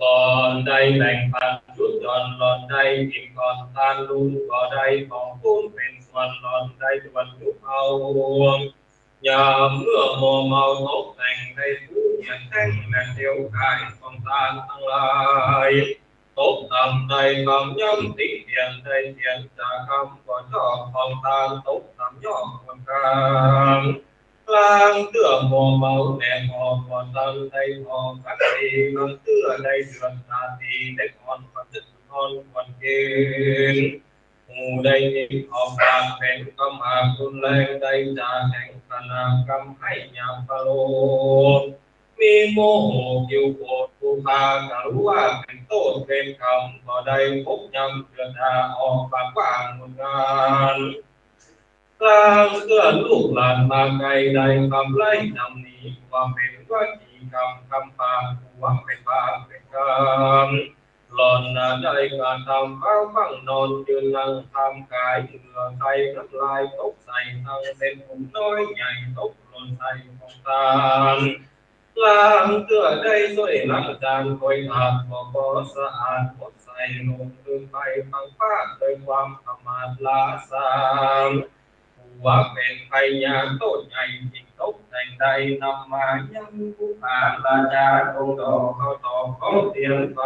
ก่อนได้แบ่งปันหยุดหย่อนหล่อนได้กิ๋นก่อน ตานลุงก็ได้ของปุ้นเป๋นส่วนหล่อนได้ส่วนหยุบเอา ยามเมื่อมัวเมาตกแต่งได้ผู้เหียดแห้งและเตียวกายของตานตังหลาย ตกต่ำได้กำย่ำติเตียนได้เตียนจากกำบ่ชอบของตาน ตกต่ำย่อมควรกลาง ลางเตื้อมัวเมาแน่พอบ่ตันได้พอกัดตี ลางเตื้อได้เดือนตาตีเล็กอ่อนความจะอ่อนควรเกณฑ์ หูได้ยินออกปากเป๋นกำหาบรุนแรงได้จาแข็งขนาดกำให้หยาบปะโลม มีโมโหคิวโกรธผู้ข้าก็รู้ว่าเป๋นโต้ษเวรกรรม บ่ได้พบยำเดือดดาออกปากว่างดงาน ลางเตื้อลูกหลานมาไกลได้คำไล่ตำหนิว่าเป๋นวจีกรรมกำปาก ว่าเป๋นบาปเป๋นกรรม หล่อนนาได้กระทำเฝ้าฟั่งนอนยืนนั่งทำกายเหงื่อไขน้ำลายตกใส่ตังเส้นผมน้อยใหญ่ตกหล่นใส่ของตาน ลางเตื้อได้ซ่อยล้างจานถ้วยถาดบ่ปอสะอาดหมดใส่ลงคืนไปปังปาดโดยความประมาทหลาสาง ว่าเป๋นภัยยาโต้ษใหญ่ยิ่งตกแต่งได้นำมายังบุปผาราชาดงดอกเข้าตอกของเตียนไป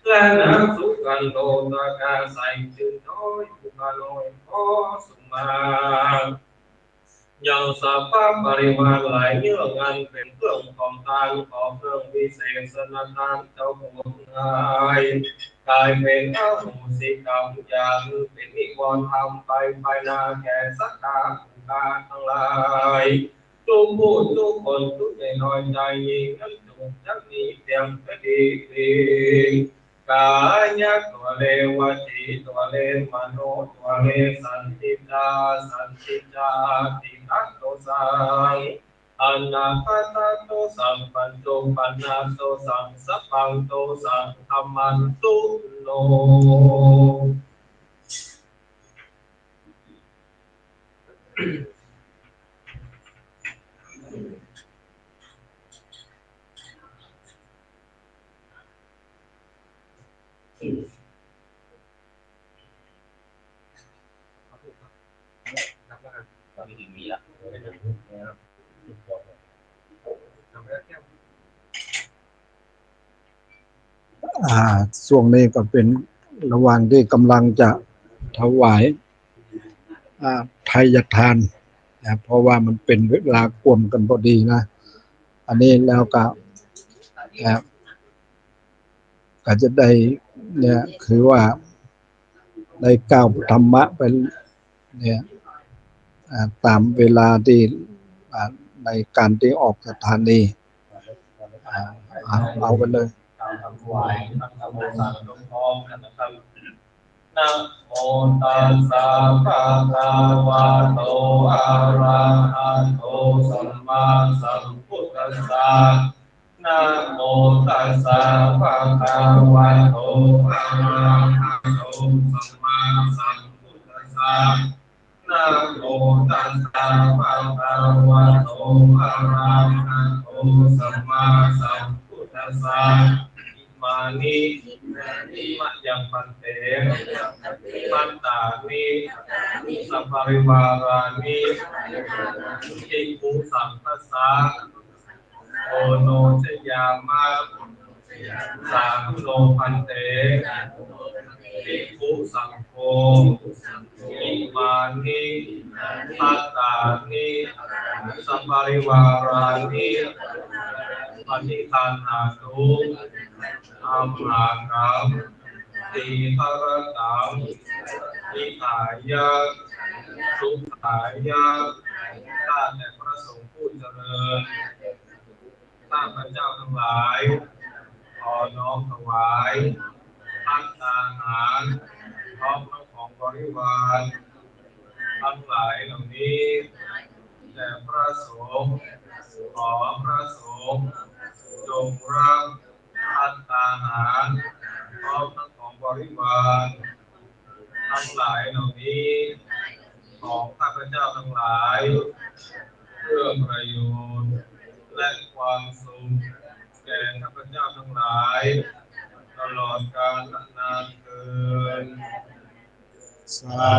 และนักสุกันโดตากาใส่จืดน้อยผู้ข้าน้อยขอสุมา ยังสัพพะปริวารหลายเยื่องันเป๋นเครื่องของตาน ขอเครื่องวิเศษสนทานเจ้าผู้หลาย กายเป๋นอโหสิกรรม อย่าหื้อเป๋นนิวรณ์ธรรมไปภายหน้าแก่ศรัทธาผู้ข้าตังหลาย จุกผู้จุกคนจุกใหญ่น้อยใจยิ่งนั้นจุกจักหนีเตียงก็ดี กายะตัวเล วจีตัวเล มโนตัวเล สันติจา สันติจา ติระโตสัง อนาคตะโตสัง ปัจจุปันนะโตสัง สัพพังโตสัง ธัมมันตุโน อ่า ช่วงนี้ก็เป๋นระหว่างตี้ก๋ำลังจะถวาย อ่า ไทยทานนะ เพราะว่ามันเป๋นเวลากวมกั๋นพอดีนะ อันนี้แล้วก็ อ่า ก็จะได้เนี่ย คือว่าได้กล่าวธรรมะไปเนี่ย อ่า ต๋ามเวลาตี้ อ่า ในก๋านตี้ออกสถานี อ่า เอา เอาไปเลย นะโมตัสสะภะคะวะโต อะระหะโต สัมมาสัมพุทธัสสะ นะโมตัสสะภะคะวะโต อะระหะโต สัมมาสัมพุทธัสสะ นะโมตัสสะภะคะวะโต อะระหะโต สัมมาสัมพุทธัสสะ อิมานิ มะยัง ภันเต ภัตตานิ สัปปะริวารานิ ภิกขุสังฆัสสะ โอโนชยามะ สาธุโนภันเต ภิกขุสังโฆ อิมานิ ภัตตานิ สัปปะริวารานิ ปะฏิคัณหาตุ อัมหากัง ตีฆะระตัง หิตายะ สุขายะ ข้าแต่พระสงฆ์ผู้เจริญ ข้าพเจ้าทั้งหลาย ขอน้อมถวาย ภัตตาหาร พร้อมทั้งของบริวาร ทั้งหลายเหล่านี้ แด่พระสงฆ์ ขอพระสงฆ์ จงรับ ภัตตาหาร พร้อมทั้งของบริวาร ทั้งหลายเหล่านี้ ของข้าพเจ้าทั้งหลาย เพื่อประโยชน์ และความสุข แก่ข้าพเจ้าทั้งหลาย ตลอดกาลนานเทอญ สา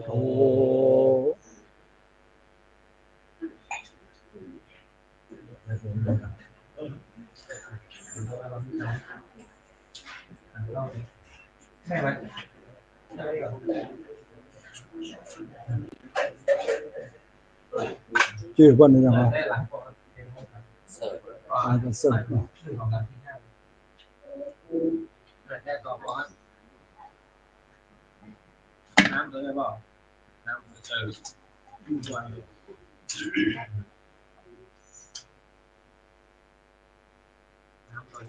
ธุ จื้อก่อนหรือยังวะ อ่า ก็เสิร์ฟ น้ำเลยเปล่า น้ำเลย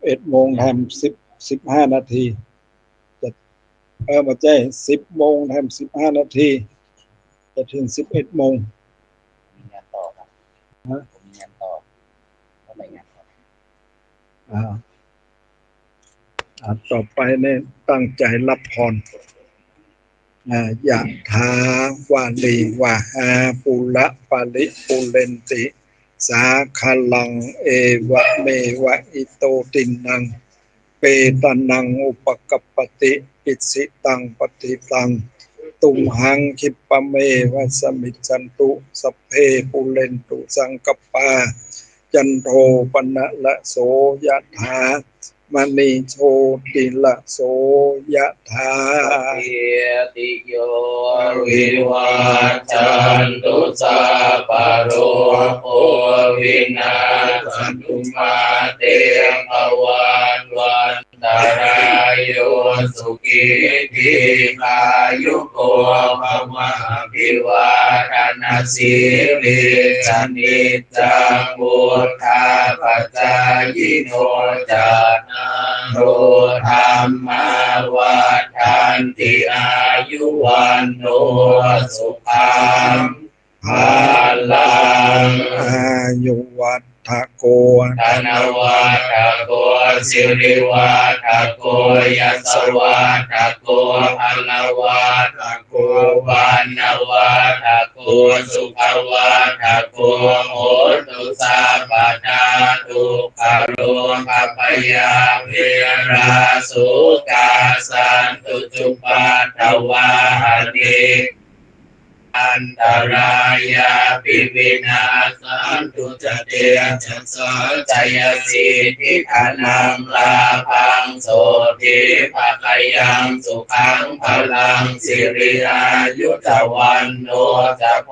เอ็ดโมงแถมสิบ สิบห้านาที จะ เออ บ่ใจ้ สิบโมงแถมสิบห้านาที จะเถิงสิบเอ็ดโมง มีงานต่อครับ ฮะ ผมมีงานต่อ ก็ไปงานต่อ อ่า อ่า ต่อไปเนี่ยตั้งใจ๋ฮับพร อ่า ยะถา วาริวะหา ปูระ ปะริปูเรนติ สาคะลัง เอวะเมวะ อิโต ทินนัง เปตานัง อุปะกัปปะติ อิจฉิตัง ปัตถิตัง ตุมหัง คิปปะเมวะ สะมิชชันตุ สัพเพ ปูเรนตุ สังกัปปา จันโท ปะนะระโส ยะถา มะณิ โชติระโส ยะถา สัพพีติโย วิวัชชันตุ สัพพะโรโค วินัสสันตุ มาเต ภะวัตวันตะราโย สุขี ทีฆายุโก ภะวะ อะภิวาทะนะสีลิสสะ นิจจัง วุฑฒาปะจายิโน จัตตาโร ธัมมา วัฑฒันติ อายุ วัณโณ สุขัง พะลัง อายุวัฑฒะโก ธนวัฑฒะโก สิริวัฑฒะโก ยศวัฑฒะโก พะละวัฑฒะโก วัณณวัฑฒะโก สุขวัฑฒะโก โหตุ สัพพะดา ทุกขะโรคะ พยา เวรา โสกา สันตุ จุปัฏฐะวา อะเน อันตะรายาปิ วินาสสันตุ จะเตจะสา จะยสิทธิ ธนัง ลาภัง โสตถี ภะคะยัง สุขัง พะลัง สิริ อายุ จะ วัณโณ จะ โภ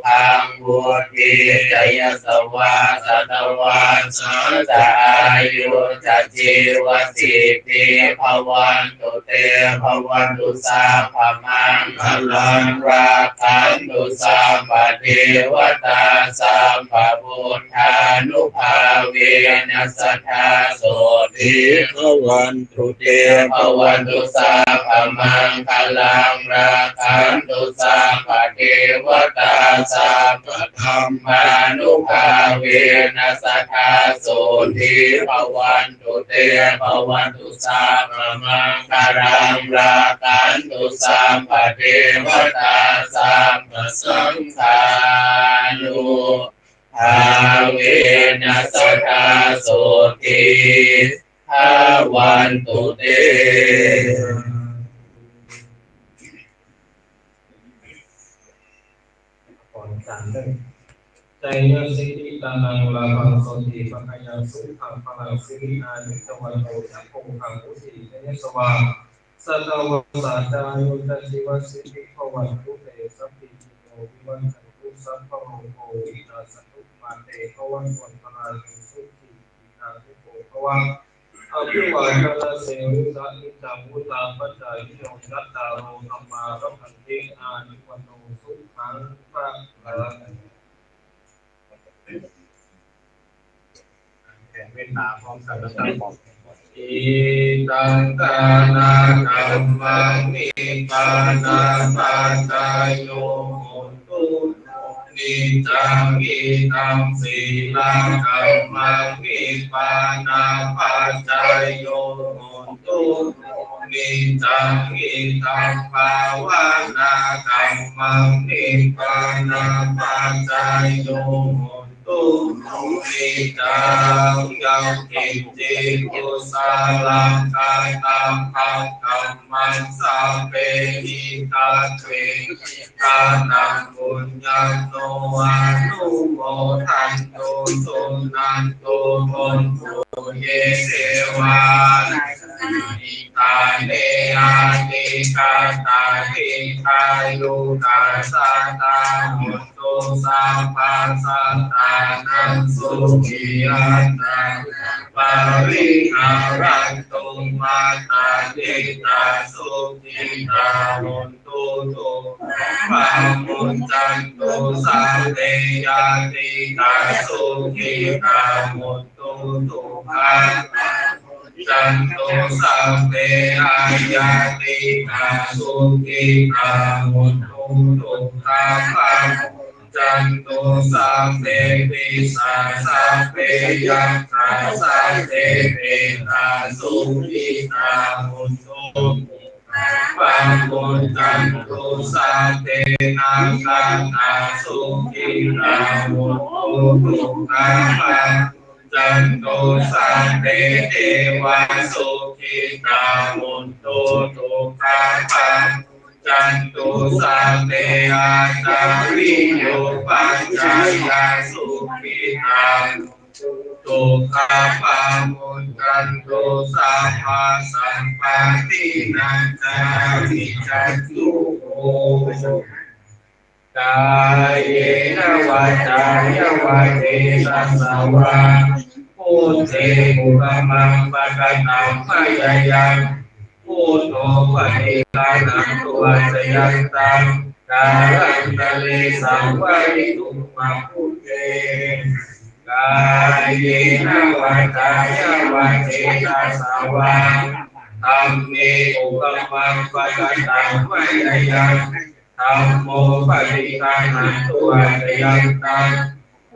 คัง วุฑฒี จะ ยศวา สะตะวัสสา จะ อายุ จะ จีวะสิทธิ ภะวัน ตุ เต ภะวะตุ สัพพะมังคะลัง รักขันตุ สัพพะเทวะตา สัพพะพุทธานุภาเวนะ สะทา โสตถี ภะวันตุ เต ภะวะตุ สัพพะมังคะลัง รักขันตุ สัพพะเทวะตา สัพพะธัมมานุภาเวนะ สะทา โสตถี ภะวัน ตุ เต ภะวะตุ สัพพะมังคะลัง รักขันตุ sabbadevata sabbasaṅghānu bhāvena sadā sotthī bhavantu te. ก่อนสามเรื่อง Jayasiddhi dhanaṃ lābhaṃ sotthi bhāgyaṃ sukhaṃ balaṃ siri āyu ca vaṇṇo ca bhogaṃ vuḍḍhī ca yasavā satavassā ca āyū ca jīvasiddhī bhavantu te. Sabbītiyo vivajjantu sabbarogo vinassatu mā te bhavatvantarāyo sukhī dīghāyuko bhava. Abhivādanasīlissa niccaṃ vuḍḍhāpacāyino cattāro dhammā vaḍḍhanti āyu vaṇṇo sukhaṃ balaṃ. แผ่เมตตาพร้อมกันนะครับ Idaṃ dānakammaṃ nibbānapacāyo hotu niccaṃ. Idaṃ sīlakammaṃ nibbānapacāyo hotu niccaṃ. Idaṃ bhāvanākammaṃ nibbānapacāyo hotu niccaṃ. Yaṃ kiñci kusalaṃ kattabbaṃ kammaṃ sabbehi katteti kataṃ puññaṃ no anumodantu suṇantu bhonto ye devā. Ṭhāne adhigatā dīghāyukā sadā hontu sabbasattānaṃ sukhī attānaṃ pariharantu. Mātā pitā sukhitā hontu dukkhā pamuccantu. Sabbe ñātikā sukhitā hontu dukkhā pamuccantu. Sabbe aññātikā sukhitā hontu dukkhā pamuccantu. Sabbe pisā sabbe yakkhā sabbe petā sukhitā hontu pamuccantu. Sabbe nakkhattā sukhitā hontu dukkhā pamuccantu. Sabbe devā sukhitā hontu dukkhā pamuccantu. Sabbe ācariyūpajayyā sukhitā dukkhā pamuccantu. Sabbasampattīnañca ādhicakkhuṃ. Kāyena vācāya va cetasā vā buddhe kukammaṃ pakataṃ mayā yaṃ buddho paṭiggaṇhatu accayantaṃ kālantare saṃvarituṃ va buddhe. Kāyena vācāya va cetasā vā dhamme kukammaṃ pakataṃ mayā yaṃ dhammo paṭiggaṇhatu accayantaṃ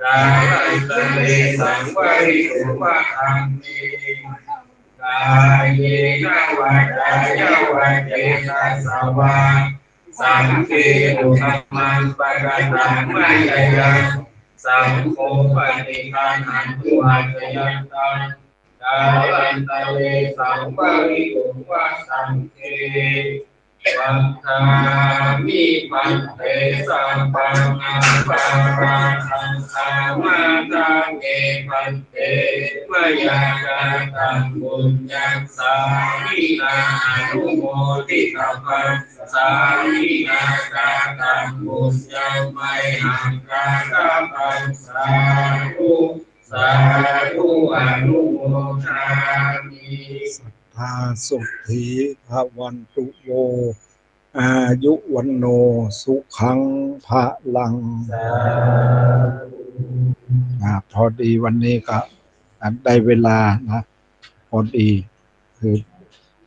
kālantare saṃvarituṃ va dhamme. Kāyena vācāya va cetasā vā saṅghe kukammaṃ pakataṃ mayā yaṃ saṅgho paṭiggaṇhatu accayantaṃ kālantare saṃvarituṃ va saṅghe. Vandāmi bhante sabbaṃ aparādhaṃ khamatha me bhante. Mayā kataṃ puññaṃ sāminā anumoditabbaṃ, sāminā kataṃ puññaṃ mayhaṃ dātabbaṃ. Sādhu sādhu anumodāmi. Sadā sotthī bhavantu vo. Āyu vaṇṇo sukhaṃ balaṃ. อ่า พอดีวันนี้ก็ อ่า ได้เวลานะ พอดี คือ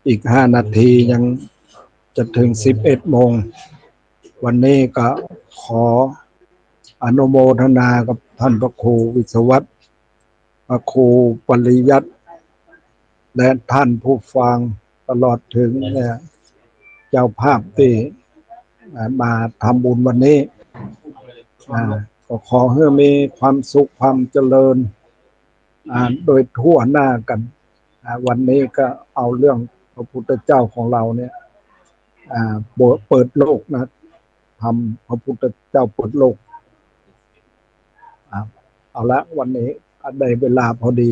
อีกห้านาทียังจะถึงสิบเอ็ดโมง วันนี้ก็ขออนุโมทนากับท่านพระครูวิศวัตร พระครูปริยัติ และท่านผู้ฟังตลอดถึงเนี่ย เจ้าภาพตี้ อ่า มาทำบุญวันนี้ อ่า ก็ขอหื้อมีความสุขความเจริญ อ่า โดยทั่วหน้ากั๋น อ่า วันนี้ก็เอาเรื่องพระพุทธเจ้าของเราเนี่ย อ่า เปิด เปิดโลกนะ ธรรมพระพุทธเจ้าเปิดโลก อ่า เอาละ วันนี้ก็ได้เวลาพอดี